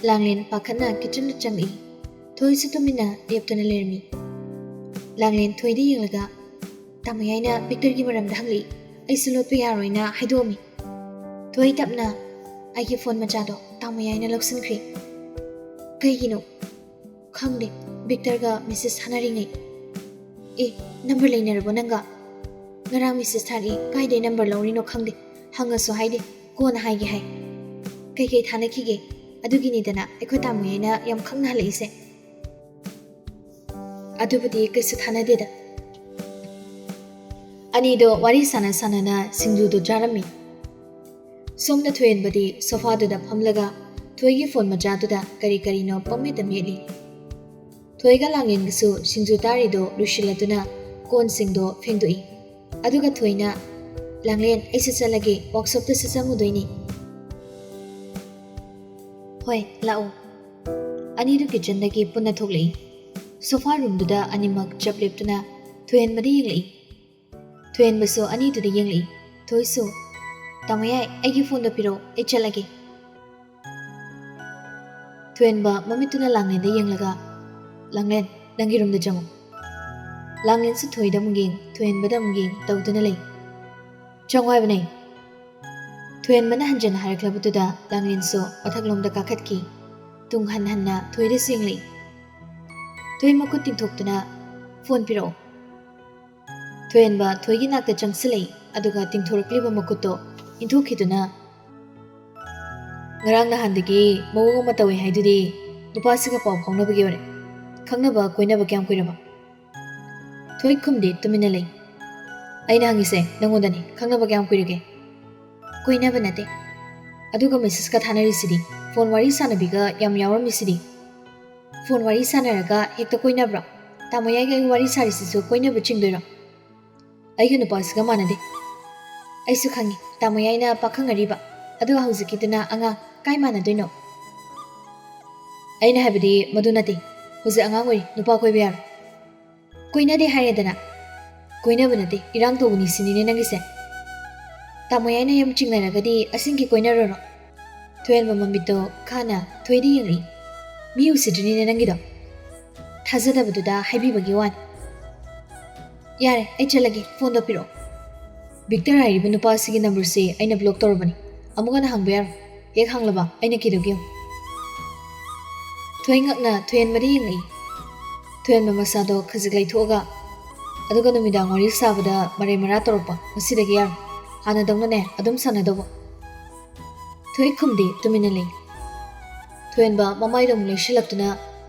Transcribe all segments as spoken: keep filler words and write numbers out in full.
ꯂꯥꯡꯂꯦꯟ ꯄꯥꯈꯠꯅ ꯀꯤꯠꯆꯟꯗ ꯆꯪꯂꯛꯏ꯫ ꯊꯣꯏꯁꯨ ꯇꯨꯃꯤꯟꯅ ꯂꯦꯞꯇꯨꯅ ꯂꯩꯔꯝꯃꯤ꯫ ꯂꯥꯡꯂꯦꯟ ꯊꯣꯏꯗ ꯌꯦꯡꯂꯒ, "ꯇꯥꯃꯣꯌꯥꯏꯅ ꯕꯤꯛꯇꯔꯒꯤ ꯃꯔꯝꯗ ꯍꯪꯂꯛꯏ꯫ ꯑꯩꯁꯨ ꯂꯣꯠꯄ ꯌꯥꯔꯣꯏꯅ ꯍꯥꯏꯗꯣꯛꯑꯝꯃꯤ꯫" ꯊꯣꯏ ꯇꯞꯅ, "ꯑꯩꯒꯤ ꯐꯣꯟ ꯃꯆꯥꯗꯣ ꯇꯥꯃꯣꯌꯥꯏꯅ ꯂꯧꯁꯤꯟꯈ꯭ꯔꯦ꯫" "ꯀꯩꯒꯤꯅꯣ?" "ꯈꯪꯗꯦ, ꯕꯤꯛꯇꯔꯒ ꯃꯦꯁꯦꯖ ꯊꯥꯅꯔꯤꯉꯩ꯫" "ꯑꯦ, ꯅꯝꯕꯔ ꯂꯩꯅꯔꯕꯣ ꯅꯪꯒ?" "ꯉꯔꯥꯡ ꯃꯦꯁꯦꯖ ꯊꯥꯔꯛꯏ, ꯀꯥꯏꯗꯩ ꯅꯝꯕꯔ ꯂꯧꯔꯤꯅꯣ ꯈꯪꯗꯦ, ꯍꯪꯉꯁꯨ ꯍꯥꯏꯗꯦ, ꯀꯣꯟꯅ ꯍꯥꯏꯒꯦ ꯍꯥꯏ꯫" "ꯀꯩꯀꯩ ꯊꯥꯅꯈꯤꯒꯦ?" "ꯑꯗꯨꯒꯤꯅꯤꯗꯅ ꯑꯩꯈꯣꯏ ꯇꯥꯃꯣꯌꯥꯏꯅ ꯌꯥꯝ ꯈꯪꯅ ꯍꯜꯂꯛꯏꯁꯦ꯫" "ꯑꯗꯨꯕꯨꯗꯤ ꯀꯩꯁꯨ ꯊꯥꯅꯗꯦꯗ꯫" ꯑꯅꯤꯗꯣ ꯋꯥꯔꯤ ꯁꯥꯟꯅ ꯁꯥꯟꯅꯅ ꯁꯤꯡꯖꯨꯗꯣ ꯆꯥꯔꯝꯃꯤ꯫ ꯁꯣꯝꯗ ꯊꯣꯏꯍꯦꯟꯕꯗꯤ ꯁꯣꯐꯥꯗꯨꯗ ꯐꯝꯂꯒ ꯊꯣꯏꯒꯤ ꯐꯣꯟ ꯃꯆꯥꯗꯨꯗ ꯀꯔꯤ ꯀꯔꯤꯅꯣ ꯄꯪꯃꯦꯠꯇ ꯃꯦꯠꯂꯤ꯫ ꯊꯣꯏꯒ ꯂꯥꯡꯂꯦꯟꯒꯁꯨ ꯁꯤꯡꯖꯨ ꯇꯥꯔꯤꯗꯣ ꯂꯣꯏꯁꯤꯜꯂꯗꯨꯅ ꯀꯣꯟꯁꯤꯡꯗꯣ ꯐꯦꯡꯗꯣꯛꯏ꯫ ꯑꯗꯨꯒ ꯊꯣꯏꯅ, "ꯂꯥꯡꯂꯦꯟ, ꯑꯩꯁꯨ ꯆꯠꯂꯒꯦ, ꯋꯥꯛꯁꯣꯞꯇꯁꯨ ꯆꯪꯉꯨꯗꯣꯏꯅꯤ꯫" "ꯍꯣꯏ, ꯂꯥꯛꯑꯣ꯫" ꯑꯅꯤꯗꯨ ꯀꯤꯠꯆꯟꯗꯒꯤ ꯄꯨꯟꯅ ꯊꯣꯛꯂꯛꯏ꯫ ꯁꯣꯐꯥ ꯔꯨꯝꯗꯨꯗ ꯑꯅꯤꯃꯛ ꯆꯞ ꯂꯦꯞꯇꯨꯅ ꯊꯣꯏꯍꯦꯟꯕꯗ ꯌꯦꯡꯂꯛꯏ꯫ ꯊꯣꯏꯍꯦꯟꯕꯁꯨ ꯑꯅꯤꯗꯨꯗ ꯌꯦꯡꯂꯛꯏ꯫ ꯊꯣꯏꯁꯨ, "ꯇꯥꯃꯣꯌꯥꯏ, ꯑꯩꯒꯤ ꯐꯣꯟꯗꯣ ꯄꯤꯔꯛꯑꯣ, ꯑꯩ ꯆꯠꯂꯒꯦ꯫" ꯊꯣꯏꯍꯦꯟꯕ ꯃꯃꯤꯠꯇꯨꯅ ꯂꯥꯡꯂꯦꯟꯗ ꯌꯦꯡꯂꯒ, "ꯂꯥꯡꯂꯦꯟ, ꯅꯪꯒꯤ ꯔꯨꯝꯗ ꯆꯪꯉꯨ꯫" ꯂꯥꯡꯂꯦꯟꯁꯨ ꯊꯣꯏꯗ ꯑꯃꯨꯛ ꯌꯦꯡ, ꯊꯣꯏꯍꯦꯟꯕꯗ ꯑꯃꯨꯛ ꯌꯦꯡ ꯇꯧꯗꯨꯅ ꯂꯩ꯫ "ꯆꯪꯉꯨ ꯍꯥꯏꯕꯅꯦ꯫" ꯊꯣꯏꯍꯦꯟꯕꯅ ꯍꯟꯖꯟꯅ ꯍꯥꯏꯔꯛꯂꯕꯗꯨꯗ ꯂꯥꯡꯂꯦꯟꯁꯨ ꯃꯊꯛꯂꯣꯝꯗ ꯀꯥꯈꯠꯈꯤ꯫ ꯇꯨꯡ ꯍꯟ ꯍꯟꯅ ꯊꯣꯏꯗꯁꯨ ꯌꯦꯡꯂꯛꯏ꯫ ꯊꯣꯏ ꯃꯈꯨꯠ ꯇꯤꯡꯊꯣꯛꯇꯨꯅ, "ꯐꯣꯟ ꯄꯤꯔꯛꯑꯣ꯫" ꯊꯣꯏꯍꯦꯟꯕ ꯊꯣꯏꯒꯤ ꯅꯥꯛꯇ ꯆꯪꯁꯤꯜꯂꯛꯏ, ꯑꯗꯨꯒ ꯇꯤꯡꯊꯣꯔꯛꯂꯤꯕ ꯃꯈꯨꯠꯇꯣ ꯏꯟꯊꯣꯛꯈꯤꯗꯨꯅ, "ꯉꯔꯥꯡ ꯅꯍꯥꯟꯗꯒꯤ ꯃꯑꯣꯡ ꯑꯃ ꯇꯧꯏ ꯍꯥꯏꯗꯨꯗꯤ, ꯅꯨꯄꯥꯁꯤꯒ ꯄꯥꯎ ꯐꯥꯎꯅꯕꯒꯤ ꯑꯣꯏꯔꯦ꯫ ꯈꯪꯅꯕ ꯀꯣꯏꯅꯕ ꯀꯌꯥꯝ ꯀꯨꯏꯔꯕ?" ꯊꯣꯏ ꯈꯨꯝꯗꯦ, ꯇꯨꯃꯤꯟꯅ ꯂꯩ꯫ "ꯑꯩꯅ ꯍꯪꯉꯤꯁꯦ ꯅꯪꯉꯣꯟꯗꯅꯤ, ꯈꯪꯅꯕ ꯀꯌꯥꯝ ꯀꯨꯏꯔꯒꯦ?" "ꯀꯣꯏꯅꯕ ꯅꯠꯇꯦ꯫" "ꯑꯗꯨꯒ ꯃꯦꯁꯦꯖꯀ ꯊꯥꯅꯔꯤꯁꯤꯗꯤ? ꯐꯣꯟ ꯋꯥꯔꯤ ꯁꯥꯟꯅꯕꯤꯒ ꯌꯥꯝ ꯌꯥꯎꯔꯝꯃꯤꯁꯤꯗꯤ?" "ꯐꯣꯟ ꯋꯥꯔꯤ ꯁꯥꯟꯅꯔꯒ ꯍꯦꯛꯇ ꯀꯣꯏꯅꯕ꯭ꯔꯣ? ꯇꯥꯃꯣꯌꯥꯏꯒ ꯑꯩ ꯋꯥꯔꯤ ꯁꯥꯔꯤꯁꯤꯁꯨ ꯀꯣꯏꯅꯕ ꯆꯤꯡꯗꯣꯏꯔꯣ?" "ꯑꯩꯒ ꯅꯨꯄꯥꯁꯤꯒ ꯃꯥꯟꯅꯗꯦ꯫" "ꯑꯩꯁꯨ ꯈꯪꯉꯤ, ꯇꯥꯃꯣꯌꯥꯏꯅ ꯄꯥꯈꯪ ꯑꯔꯤꯕ, ꯑꯗꯨꯒ ꯍꯧꯖꯤꯛꯀꯤꯗꯨꯅ ꯑꯉꯥꯡ, ꯀꯥꯏ ꯃꯥꯟꯅꯗꯣꯏꯅꯣ?" "ꯑꯩꯅ ꯍꯥꯏꯕꯗꯤ ꯃꯗꯨ ꯅꯠꯇꯦ, ꯍꯧꯖꯤꯛ ꯑꯉꯥꯡ ꯑꯣꯏꯔꯤ, ꯅꯨꯄꯥ ꯀꯣꯏꯕ ꯌꯥꯔꯣꯏ꯫" "ꯀꯣꯏꯅꯗꯦ ꯍꯥꯏꯔꯦꯗꯅ꯫" "ꯀꯣꯏꯅꯕ ꯅꯠꯇꯦ, ꯏꯔꯥꯡ ꯇꯧꯕꯅꯤ ꯁꯤꯅꯤꯅꯦ ꯅꯪꯒꯤꯁꯦ꯫ ꯇꯥꯃꯣꯌꯥꯏꯅ ꯌꯥꯝ ꯆꯤꯡꯅꯔꯒꯗꯤ ꯑꯁꯦꯡꯀꯤ ꯀꯣꯏꯅꯔꯨꯔꯣ꯫" ꯊꯣꯏꯍꯟꯕ ꯃꯃꯤꯠꯇꯣ ꯈꯥꯅ ꯊꯣꯏꯗ ꯌꯦꯡꯂꯛꯏ꯫ "ꯃꯤ ꯎꯁꯤꯠꯇ꯭ꯔꯤꯅꯤꯅꯦ ꯅꯪꯒꯤꯗꯣ꯫ ꯊꯥꯖꯗꯕꯗꯨꯗ ꯍꯥꯏꯕꯤꯕꯒꯤ ꯋꯥꯅꯤ꯫ ꯌꯥꯔꯦ, ꯑꯩ ꯆꯠꯂꯒꯦ, ꯐꯣꯟꯗꯣ ꯄꯤꯔꯛꯑꯣ꯫ ꯚꯤꯛꯇꯔ ꯍꯥꯏꯔꯤꯕ ꯅꯨꯄꯥ ꯑꯁꯤꯒꯤ ꯅꯝꯕꯔꯁꯦ ꯑꯩꯅ ꯕ꯭ꯂꯣꯛ ꯇꯧꯔꯕꯅꯤ꯫ ꯑꯃꯨꯛ ꯍꯟꯅ ꯍꯪꯕ ꯌꯥꯔꯣꯏ꯫ ꯍꯦꯛ ꯍꯪꯂꯕ ꯑꯩꯅ ꯀꯤꯗꯧꯒꯤ ꯌꯦꯡꯉꯨ꯫" ꯊꯣꯏ ꯉꯛꯅ ꯊꯣꯏꯍꯟꯕꯗ ꯌꯦꯡꯂꯛꯏ꯫ ꯊꯣꯏꯍꯟꯕ ꯃꯁꯥꯗꯣ ꯈꯖꯤꯛ ꯂꯩꯊꯣꯛꯑꯒ, ꯑꯗꯨꯒ ꯅꯨꯃꯤꯗꯥꯡ ꯋꯥꯔꯤ ꯁꯥꯕꯗ ꯃꯔꯩ ꯃꯔꯥ ꯇꯧꯔꯛꯄ ꯉꯁꯤꯗꯒꯤ ꯌꯥꯔꯣꯏ꯫ ꯍꯥꯟꯅꯗꯧꯅꯅꯦ ꯑꯗꯨꯝ ꯁꯥꯟꯅꯗꯧꯕ꯫ ꯊꯣꯏ ꯈꯨꯝꯗꯦ, ꯇꯨꯃꯤꯟꯅ ꯂꯩ꯫ ꯊꯣꯏꯍꯟꯕ ꯃꯃꯥꯏꯗ ꯑꯃꯨꯛ ꯂꯩꯁꯤꯜꯂꯛꯇꯨꯅ,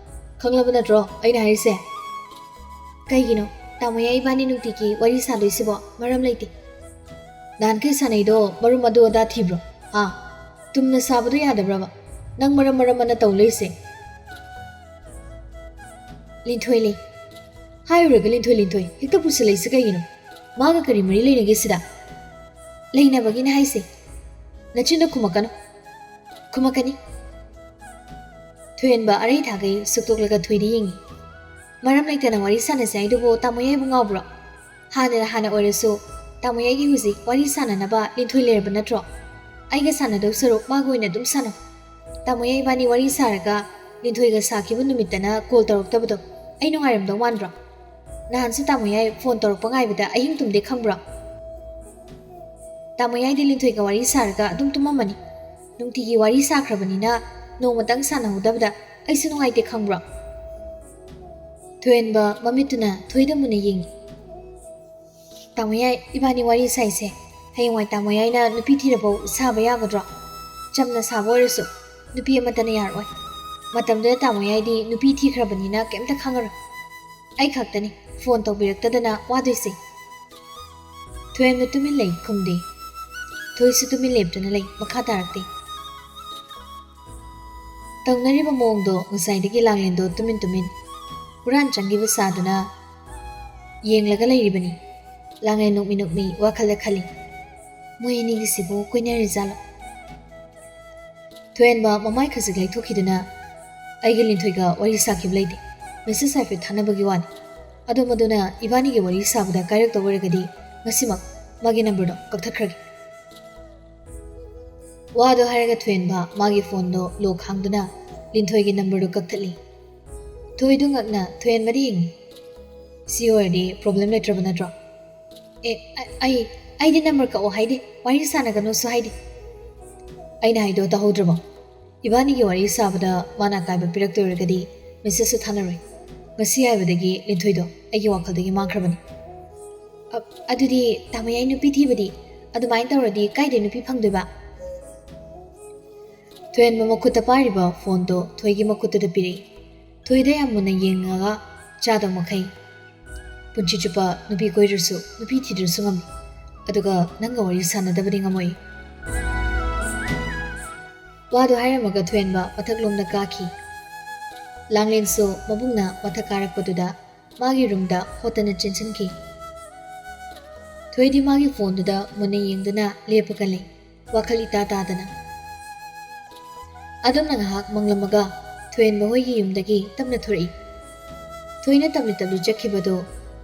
"ꯈꯪꯂꯕ ꯅꯠꯇ꯭ꯔꯣ ꯑꯩꯅ ꯍꯥꯏꯔꯤꯁꯦ?" "ꯀꯩꯒꯤꯅꯣ ꯇꯥꯃꯣ ꯌꯥꯏ ꯏꯕꯥꯅꯤ ꯅꯨꯡꯇꯤꯒꯤ ꯋꯥꯔꯤ ꯁꯥꯗꯣꯏꯁꯤꯕꯣ? ꯃꯔꯝ ꯂꯩꯇꯦ꯫" "ꯅꯍꯥꯟꯈꯩ ꯁꯥꯟꯅꯩꯗꯣ ꯃꯔꯨꯝ ꯑꯗꯨ ꯑꯗꯥ ꯊꯤꯕ꯭ꯔꯣ? ꯍꯥ? ꯇꯨꯝꯅ ꯁꯥꯕꯗꯣ ꯌꯥꯗꯕ꯭ꯔꯕ? ꯅꯪ ꯃꯔꯝ ꯃꯔꯝ ꯑꯃꯅ ꯇꯧ ꯂꯩꯁꯦ?" "ꯂꯤꯟꯊꯣꯏ ꯂꯩ꯫" ꯍꯥꯏꯔꯨꯔꯒ "ꯂꯤꯟꯊꯣꯏ, ꯂꯤꯟꯊꯣꯏ" ꯍꯦꯛꯇ ꯄꯨꯁꯜꯂꯛꯏꯁꯦ ꯀꯩꯒꯤꯅꯣ? ꯃꯥꯒ ꯀꯔꯤ ꯃꯔꯤ ꯂꯩꯅꯒꯦ ꯁꯤꯗ? "ꯂꯩꯅꯕꯒꯤꯅꯦ ꯍꯥꯏꯁꯦ꯫" "ꯅꯆꯤꯟꯗꯣ ꯈꯨꯝꯃꯛꯀꯅꯨ꯫" "ꯈꯨꯝꯃꯛꯀꯅꯤ꯫" ꯊꯣꯏꯍꯟꯕ ꯑꯔꯩ ꯊꯥꯒꯩ ꯁꯨꯛꯇꯣꯛꯂꯒ ꯊꯣꯏꯗ ꯌꯦꯡꯉꯤ꯫ "ꯃꯔꯝ ꯂꯩꯇꯅ ꯋꯥꯔꯤ ꯁꯥꯟꯅꯁꯦ ꯍꯥꯏꯗꯨꯕꯨ ꯇꯥꯃꯣ ꯌꯥꯏꯕꯨ ꯉꯥꯎꯕ꯭ꯔꯣ? ꯍꯥꯟꯅꯅ ꯍꯥꯟꯅ ꯑꯣꯏꯔꯁꯨ ꯇꯥꯃꯣ ꯌꯥꯏꯒꯤ ꯍꯧꯖꯤꯛ ꯋꯥꯔꯤ ꯁꯥꯟꯅꯅꯕ ꯂꯤꯟꯊꯣꯏ ꯂꯩꯔꯕ ꯅꯠꯇ꯭ꯔꯣ? ꯑꯩꯒ ꯁꯥꯟꯅꯗꯧ ꯁꯔꯨꯛ ꯃꯥꯒ ꯑꯣꯏꯅ ꯑꯗꯨꯝ ꯁꯥꯟꯅꯧ꯫ ꯇꯥꯃꯣ ꯌꯥꯏ ꯏꯕꯥꯅꯤ ꯋꯥꯔꯤ ꯁꯥꯔꯒ ꯂꯤꯟꯊꯣꯏꯒ ꯁꯥꯈꯤꯕ ꯅꯨꯃꯤꯠꯇꯅ ꯀꯣꯜ ꯇꯧꯔꯛꯇꯕꯗꯣ ꯑꯩ ꯅꯨꯡꯉꯥꯏꯔꯝꯗꯧ ꯃꯥꯟꯕ꯭ꯔꯣ? ꯅꯍꯥꯟꯁꯨ ꯇꯥꯃꯣ ꯌꯥꯏ ꯐꯣꯟ ꯇꯧꯔꯛꯄ ꯉꯥꯏꯕꯗ ꯑꯍꯤꯡ ꯇꯨꯝꯗꯦ ꯈꯪꯕ꯭ꯔꯣ? ꯇꯥꯃꯣ ꯌꯥꯏꯗꯤ ꯂꯤꯟꯊꯣꯏꯒ ꯋꯥꯔꯤ ꯁꯥꯔꯒ ꯑꯗꯨꯝ ꯇꯨꯝꯃꯝꯃꯅꯤ꯫ ꯅꯨꯡꯇꯤꯒꯤ ꯋꯥꯔꯤ ꯁꯥꯈ꯭ꯔꯕꯅꯤꯅ ꯅꯣꯡꯃꯇꯪ ꯁꯥꯟꯅꯍꯧꯗꯕꯗ ꯑꯩꯁꯨ ꯅꯨꯡꯉꯥꯏꯇꯦ ꯈꯪꯕ꯭ꯔꯣ?" ꯊꯣꯏꯍꯟꯕ ꯃꯃꯤꯠꯇꯨꯅ ꯊꯣꯏꯗ ꯃꯨꯟꯅ ꯌꯦꯡꯉꯤ꯫ "ꯇꯥꯃꯣ ꯌꯥꯏ ꯏꯕꯥꯅꯤ ꯋꯥꯔꯤ ꯁꯥꯏꯁꯦ ꯍꯌꯦꯡꯋꯥꯏ ꯇꯥꯃꯣ ꯌꯥꯏꯅ ꯅꯨꯄꯤ ꯊꯤꯔꯐꯥꯎ ꯁꯥꯕ ꯌꯥꯒꯗ꯭ꯔꯣ? ꯆꯝꯅ ꯁꯥꯕ ꯑꯣꯏꯔꯁꯨ ꯅꯨꯄꯤ ꯑꯃꯠꯇꯅ ꯌꯥꯔꯛꯑꯣꯏ꯫ ꯃꯇꯝꯗꯨꯗ ꯇꯥꯃꯣ ꯌꯥꯏꯗꯤ ꯅꯨꯄꯤ ꯊꯤꯈ꯭ꯔꯕꯅꯤꯅ ꯀꯩꯝꯇ ꯈꯪꯉꯔꯣꯏ꯫ ꯑꯩ ꯈꯛꯇꯅꯤ ꯐꯣꯟ ꯇꯧꯕꯤꯔꯛꯇꯗꯅ ꯋꯥꯗꯣꯏꯁꯦ꯫" ꯊꯣꯏꯍꯟꯕ ꯇꯨꯃꯤꯟ ꯂꯩ, ꯈꯨꯝꯗꯦ꯫ ꯊꯣꯏꯁꯨ ꯇꯨꯃꯤꯟ ꯂꯦꯞꯇꯨꯅ ꯂꯩ, ꯃꯈꯥ ꯇꯥꯔꯛꯇꯦ꯫ ꯇꯧꯅꯔꯤꯕ ꯃꯑꯣꯡꯗꯣ ꯉꯁꯥꯏꯗꯒꯤ ꯂꯥꯡꯂꯦꯟꯗꯣ ꯇꯨꯃꯤꯟ ꯇꯨꯃꯤꯟ ꯍꯨꯔꯥꯟ ꯆꯪꯈꯤꯕ ꯁꯥꯗꯨꯅ ꯌꯦꯡꯂꯒ ꯂꯩꯔꯤꯕꯅꯤ꯫ ꯂꯥꯡꯂꯦꯟ ꯅꯣꯛꯃꯤ ꯅꯣꯛꯃꯤ ꯋꯥꯈꯜꯗ ꯈꯜꯂꯤ, "ꯃꯣꯏ ꯑꯅꯤꯒꯤꯁꯤꯕꯨ ꯀꯣꯏꯅꯔꯤꯖꯥꯠꯂꯣ?" ꯊꯣꯏꯍꯟꯕ ꯃꯃꯥꯏ ꯈꯖꯤꯛ ꯂꯩꯊꯣꯛꯈꯤꯗꯨꯅ, "ꯑꯩꯒꯤ ꯂꯤꯟꯊꯣꯏꯒ ꯋꯥꯔꯤ ꯁꯥꯈꯤꯕ ꯂꯩꯇꯦ꯫ ꯃꯦꯁꯦꯖ ꯍꯥꯏꯐꯦꯠ ꯊꯥꯅꯕꯒꯤ ꯋꯥꯅꯤ꯫ ꯑꯗꯣ ꯃꯗꯨꯅ ꯏꯕꯥꯅꯤꯒꯤ ꯋꯥꯔꯤ ꯁꯥꯕꯗ ꯀꯥꯏꯔꯛꯇꯕ ꯑꯣꯏꯔꯒꯗꯤ ꯉꯁꯤꯃꯛ ꯃꯥꯒꯤ ꯅꯝꯕꯔꯗꯣ ꯀꯛꯊꯠꯈ꯭ꯔꯒꯦ꯫" ꯋꯥꯗꯣ ꯍꯥꯏꯔꯒ ꯊꯣꯏꯍꯦꯟꯕ ꯃꯥꯒꯤ ꯐꯣꯟꯗꯣ ꯂꯣꯛ ꯍꯥꯡꯗꯨꯅ ꯂꯤꯟꯊꯣꯏꯒꯤ ꯅꯝꯕꯔꯗꯨ ꯀꯛꯊꯠꯂꯤ꯫ ꯊꯣꯏꯗꯨ ꯉꯛꯅ ꯊꯣꯏꯍꯦꯟꯕꯗ ꯌꯦꯡꯉꯤ꯫ "ꯁꯤ ꯑꯣꯏꯔꯗꯤ ꯄ꯭ꯔꯣꯕ꯭ꯂꯦꯝ ꯂꯩꯇ꯭ꯔꯕ ꯅꯠꯇ꯭ꯔꯣ?" "ꯑꯦ, ꯑ-, ꯑꯩ, ꯑꯩꯗꯤ ꯅꯝꯕꯔ ꯀꯛꯑꯣ ꯍꯥꯏꯗꯦ, ꯋꯥꯔꯤ ꯁꯥꯟꯅꯒꯅꯣꯁꯨ ꯍꯥꯏꯗꯦ꯫ ꯑꯩꯅ ꯍꯥꯏꯗꯣ ꯇꯥꯍꯧꯗ꯭ꯔꯕꯣ? ꯏꯕꯥꯅꯤꯒꯤ ꯋꯥꯔꯤ ꯁꯥꯕꯗ ꯃꯥꯅ ꯑꯀꯥꯏꯕ ꯄꯤꯔꯛꯇꯣꯏ ꯑꯣꯏꯔꯒꯗꯤ ꯃꯦꯁꯦꯖꯁꯨ ꯊꯥꯅꯔꯣꯏ꯫ ꯉꯁꯤ ꯍꯥꯏꯕꯗꯒꯤ ꯂꯤꯟꯊꯣꯏꯗꯣ ꯑꯩꯒꯤ ꯋꯥꯈꯜꯗꯒꯤ ꯃꯥꯡꯈ꯭ꯔꯕꯅꯤ꯫" "ꯑ-, ꯑꯗꯨꯗꯤ ꯇꯥꯃꯌꯥꯏ ꯅꯨꯄꯤ ꯊꯤꯕꯗꯤ? ꯑꯗꯨꯃꯥꯏꯅ ꯇꯧꯔꯗꯤ ꯀꯥꯏꯗꯩ ꯅꯨꯄꯤ ꯐꯪꯗꯣꯏꯕ?" ꯊꯣꯏꯍꯦꯟꯕ ꯃꯈꯨꯠꯇ ꯄꯥꯏꯔꯤꯕ ꯐꯣꯟꯗꯣ ꯊꯣꯏꯒꯤ ꯃꯈꯨꯠꯇꯨꯗ ꯄꯤꯔꯛꯏ꯫ ꯊꯣꯏꯗ ꯌꯥꯝ ꯃꯨꯟꯅ ꯌꯦꯡꯉꯒ, "ꯆꯥꯗꯧ ꯃꯈꯩ ꯄꯨꯟꯁꯤ ꯆꯨꯞꯄ ꯅꯨꯄꯤ ꯀꯣꯏꯗ꯭ꯔꯁꯨ, ꯅꯨꯄꯤ ꯊꯤꯗ꯭ꯔꯁꯨ ꯉꯝꯃꯤ꯫ ꯑꯗꯨꯒ ꯅꯪꯒ ꯋꯥꯔꯤ ꯁꯥꯟꯅꯗꯕꯗꯤ ꯉꯝꯃꯣꯏ꯫" ꯋꯥꯗꯨ ꯍꯥꯏꯔꯝꯃꯒ ꯊꯣꯏꯍꯦꯟꯕ ꯃꯊꯛꯂꯣꯝꯗ ꯀꯥꯈꯤ꯫ ꯂꯥꯡꯂꯦꯟꯁꯨ ꯃꯕꯨꯡꯅ ꯃꯊꯛ ꯀꯥꯔꯛꯄꯗꯨꯗ ꯃꯥꯒꯤ ꯔꯨꯝꯗ ꯍꯣꯠꯇꯅ ꯆꯦꯟꯁꯤꯟꯈꯤ꯫ ꯊꯣꯏꯗꯤ ꯃꯥꯒꯤ ꯐꯣꯟꯗꯨꯗ ꯃꯨꯟꯅ ꯌꯦꯡꯗꯨꯅ ꯂꯦꯞꯄꯒ ꯂꯩ, ꯋꯥꯈꯜ ꯏꯇꯥ ꯇꯥꯗꯅ꯫ ꯑꯗꯨꯝꯅ ꯉꯥꯏꯍꯥꯛ ꯃꯪꯂꯝꯃꯒ ꯊꯣꯏꯍꯦꯟꯕ ꯍꯣꯏꯒꯤ ꯌꯨꯝꯗꯒꯤ ꯇꯞꯅ ꯊꯣꯔꯛꯏ꯫ ꯊꯣꯏꯅ ꯇꯞꯂꯤ ꯇꯞꯂꯤ ꯆꯠꯈꯤꯕꯗꯨ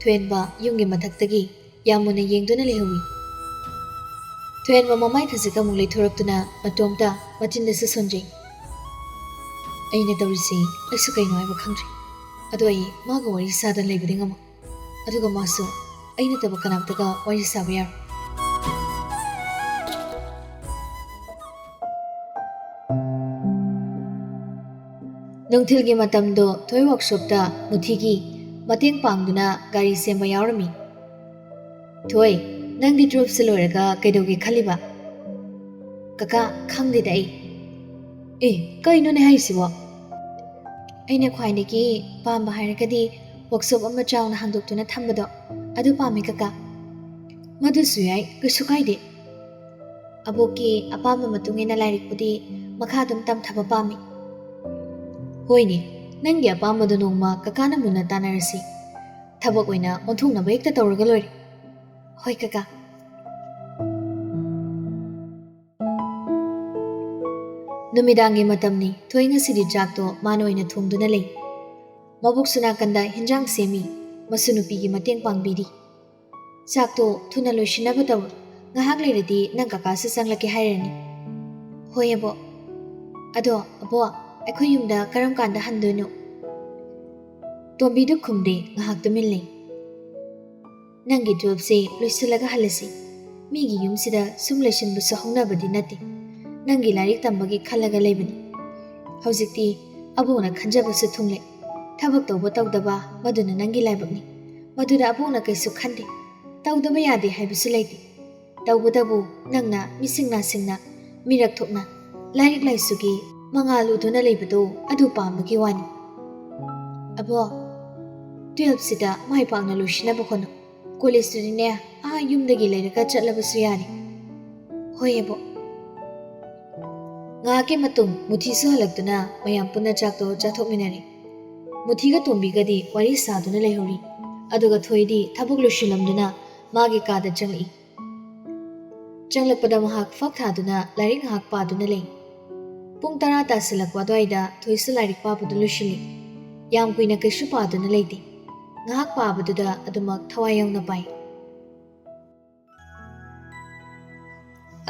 ꯊꯣꯏꯍꯦꯟꯕ ꯌꯨꯝꯒꯤ ꯃꯊꯛꯇꯒꯤ ꯌꯥꯝ ꯃꯨꯟꯅ ꯌꯦꯡꯗꯨꯅ ꯂꯩꯍꯧꯏ꯫ ꯊꯣꯏꯍꯦꯟꯕ ꯃꯃꯥꯏ ꯈꯖꯤꯛ ꯑꯃꯨꯛ ꯂꯩꯊꯣꯔꯛꯇꯨꯅ ꯃꯇꯣꯝꯇ ꯃꯆꯤꯟꯗꯁꯨ ꯁꯣꯟꯖꯩ꯫ "ꯑꯩꯅ ꯇꯧꯔꯤꯁꯤ ꯑꯩꯁꯨ ꯀꯩꯅꯣ ꯍꯥꯏꯕ ꯈꯪꯗ꯭ꯔꯦ꯫ ꯑꯗꯣ ꯑꯩ ꯃꯥꯒ ꯋꯥꯔꯤ ꯁꯥꯗꯅ ꯂꯩꯕꯗꯤ ꯉꯝꯃꯣꯏ꯫ ꯑꯗꯨꯒ ꯃꯥꯁꯨ ꯑꯩ ꯅꯠꯇꯕ ꯀꯅꯥꯝꯇꯒ ꯋꯥꯔꯤ ꯁꯥꯕ ꯌꯥꯔꯣꯏ꯫" ꯅꯨꯡꯊꯤꯜꯒꯤ ꯃꯇꯝꯗꯣ ꯊꯣꯏ ꯋꯥꯔꯛꯁꯣꯞꯇ ꯃꯨꯊꯤꯒꯤ ꯃꯇꯦꯡ ꯄꯥꯡꯗꯨꯅ ꯒꯥꯔꯤ ꯁꯦꯝꯕ ꯌꯥꯎꯔꯝꯃꯤ꯫ "ꯊꯣꯏ, ꯅꯪꯗꯤ ꯇꯨꯋꯦꯜꯐꯁꯦ ꯂꯣꯏꯔꯒ ꯀꯩꯗꯧꯒꯦ ꯈꯜꯂꯤꯕ?" "ꯀꯀꯥ, ꯈꯪꯗꯦꯗ ꯑꯩ꯫" "ꯑꯦ, ꯀꯩꯅꯣꯅꯦ ꯍꯥꯏꯁꯤꯕꯣ?" "ꯑꯩꯅ ꯈ꯭ꯋꯥꯏꯗꯒꯤ ꯄꯥꯝꯕ ꯍꯥꯏꯔꯒꯗꯤ ꯋꯥꯔꯛꯁꯣꯞ ꯑꯃ ꯆꯥꯎꯅ ꯍꯥꯡꯗꯣꯛꯇꯨꯅ ꯊꯝꯕꯗꯣ, ꯑꯗꯨ ꯄꯥꯝꯃꯤ ꯀꯀꯥ꯫" "ꯃꯗꯨꯁꯨ ꯌꯥꯏ, ꯀꯩꯁꯨ ꯀꯥꯏꯗꯦ꯫ ꯑꯕꯣꯛꯀꯤ ꯑꯄꯥꯝꯕ ꯃꯇꯨꯡ ꯏꯟꯅ ꯂꯥꯏꯔꯤꯛꯄꯨꯗꯤ ꯃꯈꯥ ꯑꯗꯨꯝ ꯇꯝꯊꯕ ꯄꯥꯝꯃꯤ꯫" "ꯍꯣꯏꯅꯦ, ꯅꯪꯒꯤ ꯑꯄꯥꯝꯕꯗꯣ ꯅꯣꯡꯃ ꯀꯀꯥꯅ ꯃꯨꯟꯅ ꯇꯥꯟꯅꯔꯁꯤ꯫ ꯊꯕꯛ ꯑꯣꯏꯅ ꯑꯣꯟꯊꯣꯛꯅꯕ ꯍꯦꯛꯇ ꯇꯧꯔꯒ ꯂꯣꯏꯔꯦ꯫" "ꯍꯣꯏ ꯀꯀꯥ꯫" ꯅꯨꯃꯤꯗꯥꯡꯒꯤ ꯃꯇꯝꯅꯤ꯫ ꯊꯣꯏ ꯉꯁꯤꯗꯤ ꯆꯥꯛꯇꯣ ꯃꯥꯅ ꯑꯣꯏꯅ ꯊꯣꯡꯗꯨꯅ ꯂꯩ꯫ ꯃꯕꯣꯛꯁꯨ ꯅꯥꯀꯟꯗ ꯍꯤꯟꯖꯥꯡ ꯁꯦꯝꯃꯤ꯫ ꯃꯁꯨ ꯅꯨꯄꯤꯒꯤ ꯃꯇꯦꯡ ꯄꯥꯡꯕꯤꯔꯤ꯫ "ꯆꯥꯛꯇꯣ ꯊꯨꯅ ꯂꯣꯏꯁꯤꯟꯅꯕ ꯇꯧꯔꯣ꯫ ꯉꯥꯏꯍꯥꯛ ꯂꯩꯔꯗꯤ ꯅꯪ ꯀꯀꯥꯁꯨ ꯆꯪꯂꯛꯀꯦ ꯍꯥꯏꯔꯅꯤ꯫" "ꯍꯣꯏ ꯑꯕꯣꯛ꯫ ꯑꯗꯣ ꯑꯕꯣꯛ, ꯑꯩꯈꯣꯏ ꯌꯨꯝꯗ ꯀꯔꯝ ꯀꯥꯟꯗ ꯍꯟꯗꯣꯏꯅꯣ?" ꯇꯣꯝꯕꯤꯗꯨ ꯈꯨꯝꯗꯦ, ꯉꯥꯏꯍꯥꯛ ꯇꯨꯃꯤꯟ ꯂꯩ꯫ "ꯅꯪꯒꯤ ꯇꯨꯋꯦꯜꯐꯁꯦ ꯂꯣꯏꯁꯤꯜꯂꯒ ꯍꯜꯂꯁꯤ꯫ ꯃꯤꯒꯤ ꯌꯨꯝꯁꯤꯗ ꯁꯨꯝ ꯂꯩꯁꯤꯟꯕꯁꯨ ꯍꯧꯅꯕꯗꯤ ꯅꯠꯇꯦ꯫ ꯅꯪꯒꯤ ꯂꯥꯏꯔꯤꯛ ꯇꯝꯕꯒꯤ ꯈꯜꯂꯒ ꯂꯩꯕꯅꯤ꯫ ꯍꯧꯖꯤꯛꯇꯤ ꯑꯕꯣꯛꯅ ꯈꯟꯖꯕꯁꯨ ꯊꯨꯡꯂꯦ꯫ ꯊꯕꯛ ꯇꯧꯕ ꯇꯧꯗꯕ, ꯃꯗꯨꯅ ꯅꯪꯒꯤ ꯂꯥꯏꯕꯛꯅꯤ꯫ ꯃꯗꯨꯗ ꯑꯕꯣꯛꯅ ꯀꯩꯁꯨ ꯈꯟꯗꯦ꯫ ꯇꯧꯗꯕ ꯌꯥꯗꯦ ꯍꯥꯏꯕꯁꯨ ꯂꯩꯇꯦ꯫ ꯇꯧꯕꯇꯕꯨ ꯅꯪꯅ ꯃꯤꯁꯤꯡ ꯅꯥꯁꯤꯡꯅ, ꯃꯤꯔꯛ ꯊꯣꯛꯅ ꯂꯥꯏꯔꯤꯛ ꯂꯥꯏꯁꯨꯒꯤ ꯃꯉꯥꯜ ꯎꯗꯨꯅ ꯂꯩꯕꯗꯨ, ꯑꯗꯨ ꯄꯥꯝꯕꯒꯤ ꯋꯥꯅꯤ꯫ ꯑꯕꯣꯛ, ꯇꯨꯋꯦꯜꯐꯁꯤꯗ ꯃꯥꯏ ꯄꯥꯛꯅ ꯂꯣꯏꯁꯤꯟꯅꯕ ꯍꯣꯠꯅꯧ꯫ ꯀꯣꯂꯦꯖꯇꯨꯗꯤꯅꯦ, ꯑꯥ ꯌꯨꯝꯗꯒꯤ ꯂꯩꯔꯒ ꯆꯠꯂꯕꯁꯨ ꯌꯥꯔꯦ꯫" "ꯍꯣꯏ ꯑꯕꯣꯛ꯫" ꯉꯥꯏꯍꯥꯛꯀꯤ ꯃꯇꯨꯡ ꯃꯨꯊꯤꯁꯨ ꯍꯜꯂꯛꯇꯨꯅ ꯃꯌꯥꯝ ꯄꯨꯟꯅ ꯆꯥꯛꯇꯣ ꯆꯥꯊꯣꯛꯃꯤꯟꯅꯔꯦ꯫ ꯃꯨꯊꯤꯒ ꯇꯣꯝꯕꯤꯒꯗꯤ ꯋꯥꯔꯤ ꯁꯥꯗꯨꯅ ꯂꯩꯍꯧꯔꯤ꯫ ꯑꯗꯨꯒ ꯊꯣꯏꯗꯤ ꯊꯕꯛ ꯂꯣꯏꯁꯤꯜꯂꯝꯗꯨꯅ ꯃꯥꯒꯤ ꯀꯥꯗ ꯆꯪꯂꯛꯏ꯫ ꯆꯪꯂꯛꯄꯗ ꯃꯍꯥꯛ ꯐꯛ ꯊꯥꯗꯨꯅ ꯂꯥꯏꯔꯤꯛ ꯉꯥꯏꯍꯥꯛ ꯄꯥꯗꯨꯅ ꯂꯩ꯫ ꯄꯨꯡ ꯇꯔꯥ ꯇꯥꯁꯤꯜꯂꯛꯄ ꯑꯗꯨꯋꯥꯏꯗ ꯊꯣꯏꯁꯨ ꯂꯥꯏꯔꯤꯛ ꯄꯥꯕꯗꯨ ꯂꯣꯏꯁꯤꯜꯂꯤ꯫ ꯌꯥꯝ ꯀꯨꯏꯅ ꯀꯩꯁꯨ ꯄꯥꯗꯨꯅ ꯂꯩꯇꯦ꯫ ꯉꯥꯏꯍꯥꯛ ꯄꯥꯕꯗꯨꯗ ꯑꯗꯨꯃꯛ ꯊꯋꯥꯏ ꯌꯥꯎꯅ ꯄꯥꯏ꯫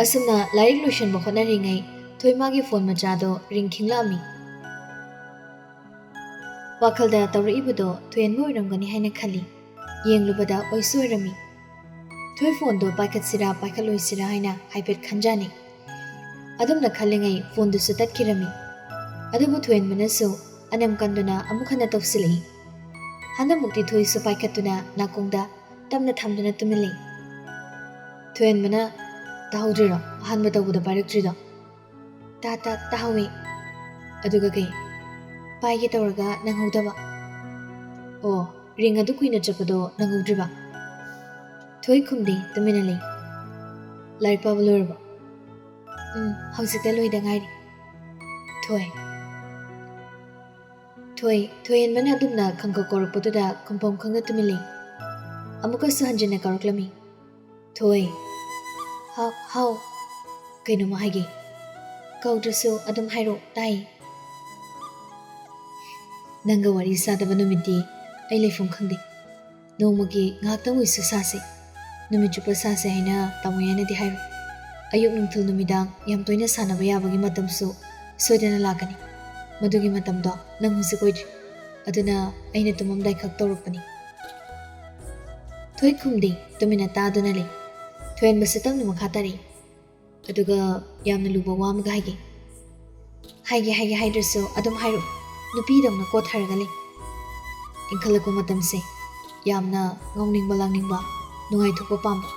ꯑꯁꯨꯝꯅ ꯂꯥꯏꯔꯤꯛ ꯂꯣꯏꯁꯤꯟꯕ ꯍꯣꯠꯅꯔꯤꯉꯩ ꯊꯣꯏ ꯃꯥꯒꯤ ꯐꯣꯟ ꯃꯆꯥꯗꯣ ꯔꯤꯡ ꯈꯤꯡꯂꯛꯑꯝꯃꯤ꯫ ꯋꯥꯈꯜꯗ ꯇꯧꯔꯛꯏꯕꯗꯣ ꯊꯣꯏꯍꯦꯟꯕ ꯑꯣꯏꯔꯝꯒꯅꯤ ꯍꯥꯏꯅ ꯈꯜꯂꯤ꯫ ꯌꯦꯡꯂꯨꯕꯗ ꯑꯣꯏꯁꯨ ꯑꯣꯏꯔꯝꯃꯤ꯫ ꯊꯣꯏ ꯐꯣꯟꯗꯣ ꯄꯥꯏꯈꯠꯁꯤꯔꯥ ꯄꯥꯏꯈꯠꯂꯣꯏꯁꯤꯔꯥ ꯍꯥꯏꯅ ꯍꯥꯏꯐꯦꯠ ꯈꯟꯖꯥꯅꯩ꯫ ꯑꯗꯨꯝꯅ ꯈꯜꯂꯤꯉꯩ ꯐꯣꯟꯗꯨꯁꯨ ꯇꯠꯈꯤꯔꯝꯃꯤ꯫ ꯑꯗꯨꯕꯨ ꯊꯣꯏꯍꯦꯟꯕꯅꯁꯨ ꯑꯅꯝ ꯀꯟꯗꯨꯅ ꯑꯃꯨꯛ ꯍꯟꯅ ꯇꯧꯁꯤꯜꯂꯛꯏ꯫ ꯍꯟꯗꯛꯃꯨꯛꯇꯤ ꯊꯣꯏꯁꯨ ꯄꯥꯏꯈꯠꯇꯨꯅ ꯅꯥꯀꯣꯡꯗ ꯇꯞꯅ ꯊꯝꯗꯨꯅ ꯇꯨꯃꯤꯟ ꯂꯩ꯫ ꯊꯣꯏꯍꯦꯟꯕꯅ, "ꯇꯥꯍꯧꯗ꯭ꯔꯤꯔꯣ? ꯑꯍꯥꯟꯕ ꯇꯧꯕꯗ ꯄꯥꯏꯔꯛꯇ꯭ꯔꯤꯗꯣ?" "ꯇꯥ, ꯇꯥ, ꯇꯥꯍꯧꯋꯤ꯫" "ꯑꯗꯨꯒ ꯀꯩ?" "ꯄꯥꯏꯒꯦ ꯇꯧꯔꯒ ꯅꯪꯍꯧꯗꯕ꯫" "ꯑꯣ, ꯔꯤꯡ ꯑꯗꯨ ꯀꯨꯏꯅ ꯆꯠꯄꯗꯣ ꯅꯪꯍꯧꯗ꯭ꯔꯤꯕ?" ꯊꯣꯏ ꯈꯨꯝꯗꯦ, ꯇꯨꯃꯤꯟꯅ ꯂꯩ꯫ "ꯂꯥꯏꯔꯤꯛ ꯄꯥꯕ ꯂꯣꯏꯔꯕꯣ?" "ꯎꯝ, ꯍꯧꯖꯤꯛꯇ ꯂꯣꯏꯗ ꯉꯥꯏꯔꯤ꯫" "ꯊꯣꯏ꯫" ꯊꯣꯏ, ꯊꯣꯏꯍꯦꯟꯕꯅ ꯑꯗꯨꯝꯅ ꯈꯪꯀꯧ ꯀꯧꯔꯛꯄꯗꯨꯗ ꯈꯨꯝꯐꯝ ꯈꯪꯗ ꯇꯨꯃꯤꯟ ꯂꯩ꯫ ꯑꯃꯨꯛꯀꯁꯨ ꯍꯟꯖꯤꯟꯅ ꯀꯧꯔꯛꯂꯝꯃꯤ꯫ "ꯊꯣꯏ꯫" "ꯍꯥꯎ, ꯍꯥꯎ꯫" "ꯀꯩꯅꯣꯝꯃ ꯍꯥꯏꯒꯦ꯫" "ꯀꯧꯗ꯭ꯔꯁꯨ ꯑꯗꯨꯝ ꯍꯥꯏꯔꯛꯑꯣ, ꯇꯥꯏ꯫" "ꯅꯪꯒ ꯋꯥꯔꯤ ꯁꯥꯗꯕ ꯅꯨꯃꯤꯠꯇꯤ ꯑꯩ ꯂꯩꯐꯝ ꯈꯪꯗꯦ꯫ ꯅꯣꯡꯃꯒꯤ ꯉꯥꯏꯍꯥꯛꯇꯪ ꯑꯣꯏꯁꯨ ꯁꯥꯁꯦ꯫ ꯅꯨꯃꯤꯠ ꯆꯨꯞꯄ ꯁꯥꯁꯦ ꯍꯥꯏꯅ ꯇꯥꯃꯣ ꯌꯥꯏꯅꯗꯤ ꯍꯥꯏꯔꯣꯏ꯫" ꯑꯌꯨꯛ, ꯅꯨꯡꯊꯤꯜ, ꯅꯨꯃꯤꯗꯥꯡ ꯌꯥꯝ ꯇꯣꯏꯅ ꯁꯥꯟꯅꯕ ꯌꯥꯕꯒꯤ ꯃꯇꯝꯁꯨ ꯁꯣꯏꯗꯅ ꯂꯥꯛꯀꯅꯤ꯫ ꯃꯗꯨꯒꯤ ꯃꯇꯝꯗꯣ ꯅꯪ ꯍꯧꯖꯤꯛ ꯑꯣꯏꯗ꯭ꯔꯤ꯫ ꯑꯗꯨꯅ ꯑꯩꯅ ꯇꯨꯝꯃꯝꯗꯥꯏ ꯈꯛ ꯇꯧꯔꯛꯄꯅꯤ꯫ ꯊꯣꯏ ꯈꯨꯝꯗꯦ, ꯇꯨꯃꯤꯟꯅ ꯇꯥꯗꯨꯅ ꯂꯩ꯫ ꯊꯣꯏꯍꯟꯕꯁꯨ ꯇꯞꯅ ꯃꯈꯥ ꯇꯥꯔꯛꯏ꯫ ꯑꯗꯨꯒ ꯌꯥꯝꯅ ꯂꯨꯕ ꯋꯥ ꯑꯃꯒ ꯍꯥꯏꯒꯦ꯫ ꯍꯥꯏꯒꯦ ꯍꯥꯏꯒꯦ ꯍꯥꯏꯗ꯭ꯔꯁꯨ ꯑꯗꯨꯝ ꯍꯥꯏꯔꯛꯎ꯫ ꯅꯨꯄꯤꯗꯧꯅ ꯀꯣꯠꯊꯔꯒ ꯂꯩ꯫ ꯏꯟꯈꯠꯂꯛꯄ ꯃꯇꯝꯁꯦ ꯌꯥꯝꯅ ꯉꯥꯎꯅꯤꯡꯕ ꯂꯥꯡꯅꯤꯡꯕ, ꯅꯨꯡꯉꯥꯏꯊꯣꯛꯄ ꯄꯥꯝꯕ꯫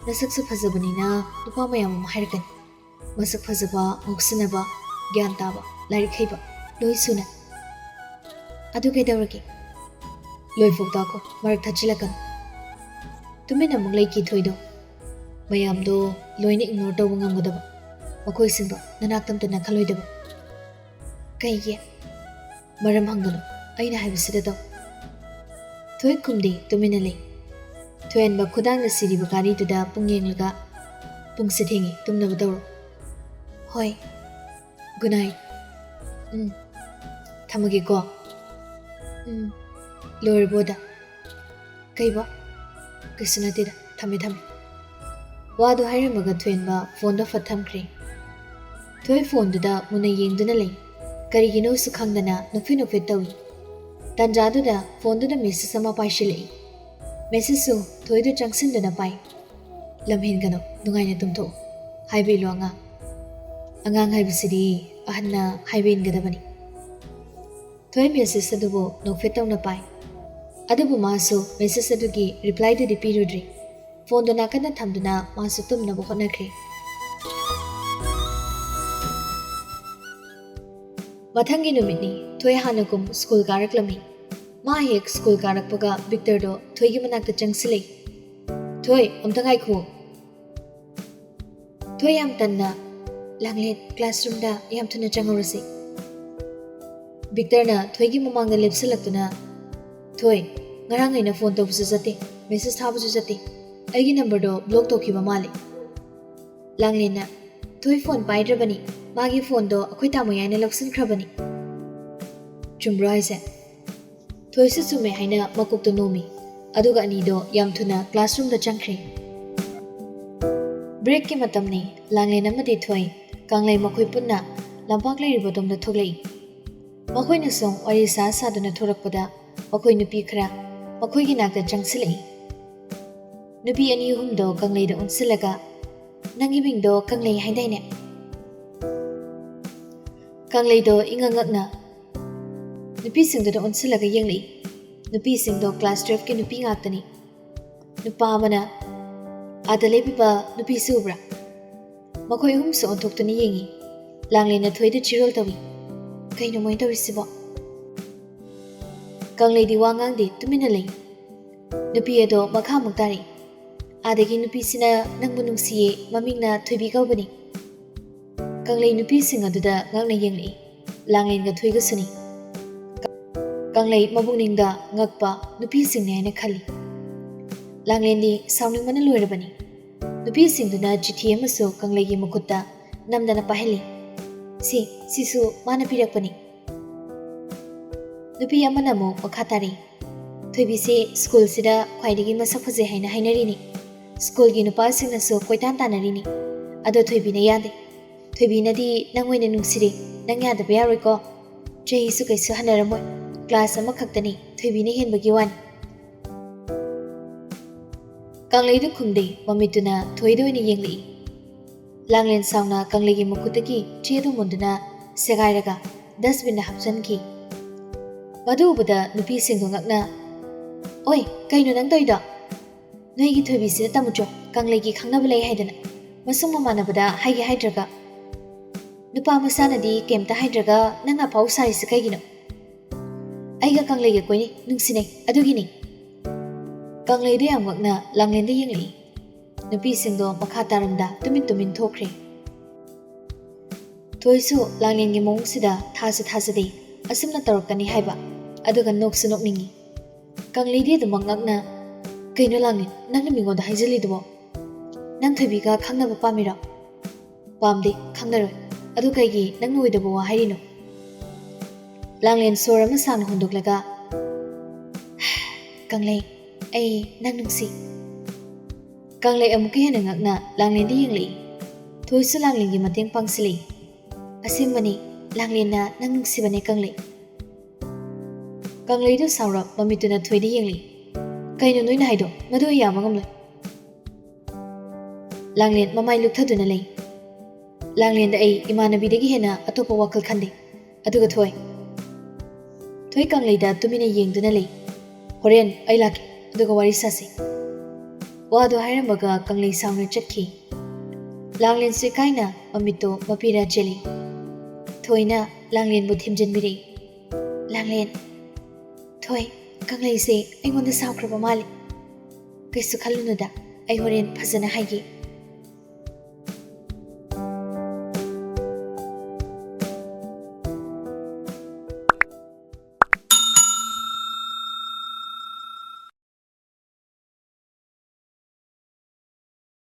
ꯅꯁꯛꯁꯨ ꯐꯖꯕꯅꯤꯅ ꯅꯨꯄꯥ ꯃꯌꯥꯝ ꯑꯃ ꯍꯥꯏꯔꯛꯀꯅꯤ꯫ ꯃꯁꯛ ꯐꯖꯕ, ꯉꯥꯎꯁꯤꯟꯅꯕ, ꯒ꯭ꯌꯥꯟ ꯇꯥꯕ, ꯂꯥꯏꯔꯤꯛ ꯍꯩꯕ, ꯂꯣꯏ ꯁꯨꯅ꯫ ꯑꯗꯨ ꯀꯩꯗꯧꯔꯒꯦ? ꯂꯣꯏꯐꯥꯎ ꯇꯥꯈꯣ, ꯃꯔꯛ ꯊꯠꯆꯤꯜꯂꯛꯀꯅꯨ꯫ ꯇꯨꯃꯤꯟꯅ ꯑꯃꯨꯛ ꯂꯩꯈꯤ ꯊꯣꯏꯗꯣ꯫ ꯃꯌꯥꯝꯗꯣ ꯂꯣꯏꯅ ꯏꯒꯅꯣꯔ ꯇꯧꯕ ꯉꯝꯒꯗꯕ, ꯃꯈꯣꯏꯁꯤꯡꯗꯣ ꯅꯅꯥꯛꯇ ꯑꯝꯇ ꯅꯛꯍꯜꯂꯣꯏꯗꯕ꯫ ꯀꯩꯒꯤ? ꯃꯔꯝ ꯍꯪꯒꯅꯨ, ꯑꯩꯅ ꯍꯥꯏꯕꯁꯤꯗ ꯇꯧ꯫ ꯊꯣꯏ ꯈꯨꯝꯗꯦ, ꯇꯨꯃꯤꯟꯅ ꯂꯩ꯫ ꯊꯣꯏꯍꯟꯕ ꯈꯨꯗꯥꯡꯅ ꯁꯤꯔꯤꯕ ꯘꯥꯔꯤꯗꯨꯗ ꯄꯨꯡ ꯌꯦꯡꯂꯒ, "ꯄꯨꯡꯁꯦ ꯊꯦꯡꯉꯦ, ꯇꯨꯝꯅꯕ ꯇꯧꯔꯣ"꯫ "ꯍꯣꯏ꯫ Good night". "ꯎꯝ꯫ ꯊꯝꯃꯒꯦꯀꯣ"꯫ "ꯎꯝ꯫ ꯂꯣꯏꯔꯕꯣ ꯑꯗ?" "ꯀꯩꯕꯣ?" "ꯀꯩꯁꯨ ꯅꯠꯇꯦꯗ, ꯊꯝꯃꯦ, ꯊꯝꯃꯦ"꯫ ꯋꯥꯗꯣ ꯍꯥꯏꯔꯝꯃꯒ ꯊꯣꯏꯍꯟꯕ ꯐꯣꯟꯗꯣ ꯐꯠ ꯊꯝꯈ꯭ꯔꯦ꯫ ꯊꯣꯏ ꯐꯣꯟꯗꯨꯗ ꯃꯨꯟꯅ ꯌꯦꯡꯗꯨꯅ ꯂꯩ꯫ ꯀꯔꯤꯒꯤꯅꯣꯁꯨ ꯈꯪꯗꯅ ꯅꯣꯛꯐꯦꯠ ꯅꯣꯛꯐꯦꯠ ꯇꯧꯏ꯫ ꯇꯟꯖꯥꯗꯨꯗ ꯐꯣꯟꯗꯨꯗ ꯃꯦꯁꯦꯖ ꯑꯃ ꯄꯥꯏꯁꯤꯜꯂꯛꯏ꯫ ꯃꯦꯁꯦꯖꯁꯨ ꯊꯣꯏꯗꯣ ꯆꯪꯁꯤꯟꯗꯅ ꯄꯥꯏ꯫ "ꯂꯝ ꯍꯦꯟꯒꯅꯨ, ꯅꯨꯡꯉꯥꯏꯅ ꯇꯨꯝꯊꯣꯛꯎ" ꯍꯥꯏꯕ ꯏꯜꯂꯣ ꯑꯉꯥꯡ꯫ ꯑꯉꯥꯡ ꯍꯥꯏꯕꯁꯤꯗꯤ ꯑꯍꯟꯅ ꯍꯥꯏꯕ ꯏꯟꯒꯗꯕꯅꯤ꯫ ꯊꯣꯏ ꯃꯦꯁꯦꯖ ꯑꯗꯨꯕꯨ ꯅꯣꯛꯐꯦꯠ ꯇꯧꯅ ꯄꯥꯏ꯫ ꯑꯗꯨꯕꯨ ꯃꯥꯁꯨ ꯃꯦꯁꯦꯖ ꯑꯗꯨꯒꯤ ꯔꯤꯄ꯭ꯂꯥꯏꯗꯨꯗꯤ ꯄꯤꯔꯨꯗ꯭ꯔꯤ꯫ ꯐꯣꯟꯗꯨ ꯅꯥꯀꯟꯗ ꯊꯝꯗꯨꯅ ꯃꯥꯁꯨ ꯇꯨꯝꯅꯕ ꯍꯣꯠꯅꯈ꯭ꯔꯦ꯫ ꯃꯊꯪꯒꯤ ꯅꯨꯃꯤꯠꯅꯤ꯫ ꯊꯣꯏ ꯍꯥꯟꯅꯒꯨꯝ ꯁ꯭ꯀꯨꯜ ꯀꯥꯔꯛꯂꯝꯃꯤ꯫ ꯃꯥ ꯍꯦꯛ ꯁ꯭ꯀꯨꯜ ꯀꯥꯔꯛꯄꯒ ꯚꯤꯛꯇꯔꯗꯣ ꯊꯣꯏꯒꯤ ꯃꯅꯥꯛꯇ ꯆꯪꯁꯤꯜꯂꯛꯏ꯫ "ꯊꯣꯏ, ꯑꯝꯇ ꯉꯥꯏꯈꯣ"꯫ ꯊꯣꯏ ꯌꯥꯝ ꯇꯟꯅ, "ꯂꯥꯡꯂꯦꯟ, ꯀ꯭ꯂꯥꯁꯔꯨꯝꯗ ꯌꯥꯝ ꯊꯨꯅ ꯆꯪꯍꯧꯔꯁꯤ"꯫ ꯚꯤꯛꯇꯔꯅ ꯊꯣꯏꯒꯤ ꯃꯃꯥꯡꯗ ꯂꯦꯞꯁꯤꯜꯂꯛꯇꯨꯅ, "ꯊꯣꯏ, ꯉꯔꯥꯡ ꯑꯩꯅ ꯐꯣꯟ ꯇꯧꯕꯁꯨ ꯆꯠꯇꯦ, ꯃꯦꯁꯦꯖ ꯊꯥꯕꯁꯨ ꯆꯠꯇꯦ꯫ ꯑꯩꯒꯤ ꯅꯝꯕꯔꯗꯣ ꯕ꯭ꯂꯣꯛ ꯇꯧꯈꯤꯕ ꯃꯥꯜꯂꯦ"꯫ ꯂꯥꯡꯂꯦꯟꯅ, "ꯊꯣꯏ ꯐꯣꯟ ꯄꯥꯏꯗ꯭ꯔꯕꯅꯤ, ꯃꯥꯒꯤ ꯐꯣꯟꯗꯣ ꯑꯩꯈꯣꯏ ꯇꯥꯃꯣ ꯌꯥꯏꯅ ꯂꯧꯁꯤꯟꯈ꯭ꯔꯕꯅꯤ"꯫ "ꯆꯨꯝꯕ꯭ꯔꯣ ꯍꯥꯏꯁꯦ?" ꯊꯣꯏꯁꯨ ꯆꯨꯝꯃꯦ ꯍꯥꯏꯅ ꯃꯀꯣꯛꯇ ꯅꯣꯝꯃꯤ꯫ ꯑꯗꯨꯒ ꯑꯅꯤꯗꯣ ꯌꯥꯝ ꯊꯨꯅ ꯀ꯭ꯂꯥꯁꯔꯨꯝꯗ ꯆꯪꯈ꯭ꯔꯦ꯫ ꯕ꯭ꯔꯦꯛꯀꯤ ꯃꯇꯝꯅꯤ꯫ ꯂꯥꯡꯂꯦꯟ ꯑꯃꯗꯤ ꯊꯣꯏ, ꯀꯪꯂꯩ ꯃꯈꯣꯏ ꯄꯨꯟꯅ ꯂꯝꯄꯥꯛ ꯂꯩꯔꯤꯕ ꯑꯗꯣꯝꯗ ꯊꯣꯛꯂꯛꯏ꯫ ꯃꯈꯣꯏꯅ ꯁꯨꯝ ꯋꯥꯔꯤ ꯁꯥ ꯁꯥꯗꯨꯅ ꯊꯣꯔꯛꯄꯗ ꯃꯈꯣꯏ ꯅꯨꯄꯤ ꯈꯔ ꯃꯈꯣꯏꯒꯤ ꯅꯥꯛꯇ ꯆꯪꯁꯤꯜꯂꯛꯏ꯫ ꯅꯨꯄꯤ ꯑꯅꯤ ꯑꯍꯨꯝꯗꯣ ꯀꯪꯂꯩꯗ ꯑꯣꯟꯁꯤꯜꯂꯒ, "ꯅꯪꯒꯤ ꯃꯤꯡꯗꯣ ꯀꯪꯂꯩ ꯍꯥꯏꯗꯥꯏꯅꯦ?" ꯀꯪꯂꯩꯗꯣ ꯏꯉꯛ ꯉꯛꯅ ꯅꯨꯄꯤꯁꯤꯡꯗꯨꯗ ꯑꯣꯟꯁꯤꯜꯂꯒ ꯌꯦꯡꯂꯛꯏ꯫ ꯅꯨꯄꯤꯁꯤꯡꯗꯣ ꯀ꯭ꯂꯥꯁ ꯇꯨꯌꯦꯜꯐꯀꯤ ꯅꯨꯄꯤ ꯉꯥꯛꯇꯅꯤ꯫ ꯅꯨꯄꯥ ꯑꯃꯅ ꯑꯥꯗ ꯂꯦꯞꯄꯤꯕ ꯅꯨꯄꯤꯁꯤ ꯎꯕ꯭ꯔꯥ? ꯃꯈꯣꯏ ꯑꯍꯨꯝꯁꯨ ꯑꯣꯟꯊꯣꯛꯇꯨꯅ ꯌꯦꯡꯏ꯫ ꯂꯥꯡꯂꯦꯟꯅ ꯊꯣꯏꯗ ꯆꯤꯔꯣꯜ ꯇꯧꯏ꯫ "ꯀꯩꯅꯣ ꯃꯣꯏ ꯇꯧꯔꯤꯁꯤꯕꯣ?" ꯀꯪꯂꯩꯗꯤ ꯋꯥ ꯉꯥꯡꯗꯦ, ꯇꯨꯃꯤꯟꯅ ꯂꯩ꯫ ꯅꯨꯄꯤ ꯑꯗꯣ ꯃꯈꯥ ꯑꯃꯨꯛ ꯇꯥꯔꯛꯏ꯫ ꯑꯥꯗꯒꯤ ꯅꯨꯄꯤꯁꯤꯅ, "ꯅꯪꯕꯨ ꯅꯨꯡꯁꯤꯌꯦ, ꯃꯃꯤꯡꯅ ꯊꯣꯏꯕꯤ ꯀꯧꯕꯅꯤ꯫" ꯀꯪꯂꯩ ꯅꯨꯄꯤꯁꯤꯡ ꯑꯗꯨꯗ ꯉꯛꯅ ꯌꯦꯡꯂꯛꯏ꯫ ꯂꯥꯡꯂꯦꯟꯒ ꯊꯣꯏꯒꯁꯨꯅꯤ꯫ ꯀꯪꯂꯩ ꯃꯕꯨꯛꯅꯤꯡꯗ ꯉꯛꯄ ꯅꯨꯄꯤꯁꯤꯡꯅꯤ ꯍꯥꯏꯅ ꯈꯜꯂꯤ꯫ ꯂꯥꯡꯂꯦꯟꯗꯤ ꯁꯥꯎꯅꯤꯡꯕꯅ ꯂꯣꯏꯔꯕꯅꯤ꯫ ꯅꯨꯄꯤꯁꯤꯡꯗꯨꯅ ꯆꯤꯊꯤ ꯑꯃꯁꯨ ꯀꯪꯂꯩꯒꯤ ꯃꯈꯨꯠꯇ ꯅꯝꯗꯅ ꯄꯥꯏꯍꯜꯂꯤ꯫ "ꯁꯤ, ꯁꯤꯁꯨ ꯃꯥꯅ ꯄꯤꯔꯛꯄꯅꯤ꯫" ꯅꯨꯄꯤ ꯑꯃꯅ ꯑꯃꯨꯛ ꯃꯈꯥ ꯇꯥꯔꯛꯏ꯫ "ꯊꯣꯏꯕꯤꯁꯦ ꯁ꯭ꯀꯨꯜꯁꯤꯗ ꯈ꯭ꯋꯥꯏꯗꯒꯤ ꯃꯁꯛ ꯐꯖꯩ ꯍꯥꯏꯅ ꯍꯥꯏꯅꯔꯤꯅꯤ꯫ ꯁ꯭ꯀꯨꯜꯒꯤ ꯅꯨꯄꯥꯁꯤꯡꯅꯁꯨ ꯀꯣꯏꯇꯥꯟ ꯇꯥꯟꯅꯔꯤꯅꯤ꯫ ꯑꯗꯣ ꯊꯣꯏꯕꯤꯅ ꯌꯥꯗꯦ꯫ ꯊꯣꯏꯕꯤꯅꯗꯤ ꯅꯪ ꯑꯣꯏꯅ ꯅꯨꯡꯁꯤꯔꯦ, ꯅꯪ ꯌꯥꯗꯕ ꯌꯥꯔꯣꯏꯀꯣ꯫ ꯆꯍꯤꯁꯨ ꯀꯩꯁꯨ ꯍꯟꯅꯔꯝꯃꯣꯏ, ꯀ꯭ꯂꯥꯁ ꯑꯃꯈꯛꯇꯅꯤ, ꯊꯣꯏꯕꯤꯅ ꯍꯦꯟꯕꯒꯤ ꯋꯥꯅꯤ꯫" ꯀꯪꯂꯩꯗꯨ ꯈꯨꯝꯗꯦ, ꯃꯃꯤꯠꯇꯨꯅ ꯊꯣꯏꯗ ꯑꯣꯏꯅ ꯌꯦꯡꯂꯛꯏ꯫ ꯂꯥꯡꯂꯦꯟ ꯁꯥꯎꯅ ꯀꯪꯂꯩꯒꯤ ꯃꯈꯨꯠꯇꯒꯤ ꯆꯦꯗꯨ ꯃꯨꯟꯗꯨꯅ ꯁꯦꯒꯥꯏꯔꯒ ꯗꯁꯕꯤꯟꯗ ꯍꯥꯞꯆꯤꯟꯈꯤ꯫ ꯃꯗꯨ ꯎꯕꯗ ꯅꯨꯄꯤꯁꯤꯡꯗꯨ ꯉꯛꯅ, "ꯑꯣꯏ, ꯀꯩꯅꯣ ꯅꯪ ꯇꯧꯔꯤꯗꯣ? ꯅꯣꯏꯒꯤ ꯊꯣꯏꯕꯤꯁꯤꯗ ꯇꯝꯃꯨꯆꯣ, ꯀꯪꯂꯩꯒꯤ ꯈꯪꯅꯕ ꯂꯩ ꯍꯥꯏꯗꯅ꯫ ꯃꯁꯨꯡ ꯃꯃꯥꯟꯅꯕꯗ ꯍꯥꯏꯒꯦ ꯍꯥꯏꯗ꯭ꯔꯒ, ꯅꯨꯄꯥ ꯃꯆꯥꯅꯗꯤ ꯀꯩꯝꯇ ꯍꯥꯏꯗ꯭ꯔꯒ ꯅꯪꯅ ꯑꯐꯥꯎ ꯁꯥꯔꯤꯁꯤ ꯀꯩꯒꯤꯅꯣ? ꯑꯩꯒ ꯀꯪꯂꯩꯒ ꯀꯣꯏꯅꯩ, ꯅꯨꯡꯁꯤꯅꯩ, ꯑꯗꯨꯒꯤꯅꯤ꯫" ꯀꯪꯂꯩꯗꯨ ꯌꯥꯝ ꯉꯛꯅ ꯂꯥꯡꯂꯦꯟꯗ ꯌꯦꯡꯂꯛꯏ꯫ ꯅꯨꯄꯤꯁꯤꯡꯗꯣ ꯃꯈꯥ ꯇꯥꯔꯝꯗ ꯇꯨꯃꯤꯟ ꯇꯨꯃꯤꯟ ꯊꯣꯛꯈ꯭ꯔꯦ꯫ ꯊꯣꯏꯁꯨ ꯂꯥꯡꯂꯦꯟꯒꯤ ꯃꯑꯣꯡꯁꯤꯗ ꯊꯥꯁꯨ ꯊꯥꯖꯗꯦ, ꯑꯁꯨꯝꯅ ꯇꯧꯔꯛꯀꯅꯤ ꯍꯥꯏꯕ, ꯑꯗꯨꯒ ꯅꯣꯛꯁꯨ ꯅꯣꯛꯅꯤꯡꯉꯤ꯫ ꯀꯪꯂꯩꯗꯤ ꯑꯗꯨꯃꯛ ꯉꯛꯅ, "ꯀꯩꯅꯣ ꯂꯥꯡꯂꯦꯟ, ꯅꯪꯅ ꯃꯤꯉꯣꯟꯗ ꯍꯥꯏꯖꯤꯜꯂꯤꯗꯨꯕꯣ? ꯅꯪ ꯊꯣꯏꯕꯤꯒ ꯈꯪꯅꯕ ꯄꯥꯝꯃꯤꯔꯣ?" "ꯄꯥꯝꯗꯦ, ꯈꯪꯅꯔꯣꯏ꯫ ꯑꯗꯨ ꯀꯩꯒꯤ ꯅꯪꯅ ꯑꯣꯏꯗꯕ ꯋꯥ ꯍꯥꯏꯔꯤꯅꯣ?" ꯂꯥꯡꯂꯦꯟ ꯁꯣꯔ ꯑꯃ ꯁꯥꯡꯅ ꯍꯣꯟꯗꯣꯛꯂꯒ, "ꯀꯪꯂꯩ, ꯑꯩ ꯅꯪ ꯅꯨꯡꯁꯤ꯫" ꯀꯪꯂꯩ ꯑꯃꯨꯛꯀ ꯍꯦꯟꯅ ꯉꯛꯅ ꯂꯥꯡꯂꯦꯟꯗ ꯌꯦꯡꯂꯛꯏ꯫ ꯊꯣꯏꯁꯨ ꯂꯥꯡꯂꯦꯟꯒꯤ ꯃꯇꯦꯡ ꯄꯥꯡꯁꯤꯜꯂꯛꯏ꯫ "ꯑꯁꯦꯡꯕꯅꯤ, ꯂꯥꯡꯂꯦꯟꯅ ꯅꯪ ꯅꯨꯡꯁꯤꯕꯅꯦ, ꯀꯪꯂꯩ꯫" ꯀꯪꯂꯩꯗꯨ ꯁꯥꯎꯔꯞ ꯃꯃꯤꯠꯇꯨꯅ ꯊꯣꯏꯗ ꯌꯦꯡꯂꯛꯏ꯫ "ꯀꯩꯅꯣ ꯅꯣꯏꯅ ꯍꯥꯏꯗꯣ? ꯃꯗꯨ ꯑꯩ ꯌꯥꯕ ꯉꯝꯂꯣꯏ꯫" ꯂꯥꯡꯂꯦꯟ ꯃꯃꯥꯏ ꯂꯨꯞꯊꯗꯨꯅ ꯂꯩ꯫ "ꯂꯥꯡꯂꯦꯟꯗ ꯑꯩ ꯏꯃꯥꯟꯅꯕꯤꯗꯒꯤ ꯍꯦꯟꯅ ꯑꯇꯣꯞꯄ ꯋꯥꯈꯜ ꯈꯟꯗꯦ꯫ ꯑꯗꯨꯒ ꯊꯣꯏ꯫" ꯊꯣꯏ ꯀꯪꯂꯩꯗ ꯇꯨꯃꯤꯟꯅ ꯌꯦꯡꯗꯨꯅ ꯂꯩ꯫ "ꯍꯣꯔꯦꯟ ꯑꯩ ꯂꯥꯛꯀꯦ, ꯑꯗꯨꯒ ꯋꯥꯔꯤ ꯁꯥꯁꯤ꯫" ꯋꯥꯗꯨ ꯍꯥꯏꯔꯝꯃꯒ ꯀꯪꯂꯩ ꯁꯥꯎꯅ ꯆꯠꯈꯤ꯫ ꯂꯥꯡꯂꯦꯟꯁꯨ ꯏꯀꯥꯏꯅ ꯃꯃꯤꯠꯇꯣ ꯃꯄꯤꯔꯥ ꯆꯦꯜꯂꯤ꯫ ꯊꯣꯏꯅ ꯂꯥꯡꯂꯦꯟꯕꯨ ꯊꯦꯝꯖꯤꯟꯕꯤꯔꯛꯏ꯫ "ꯂꯥꯡꯂꯦꯟ꯫" "ꯊꯣꯏ, ꯀꯪꯂꯩꯁꯦ ꯑꯩꯉꯣꯟꯗ ꯁꯥꯎꯈ꯭ꯔꯕ ꯃꯥꯜꯂꯤ꯫" "ꯀꯩꯁꯨ ꯈꯜꯂꯨꯅꯨꯗ, ꯑꯩ ꯍꯣꯔꯦꯟ ꯐꯖꯅ ꯍꯥꯏꯒꯦ꯫"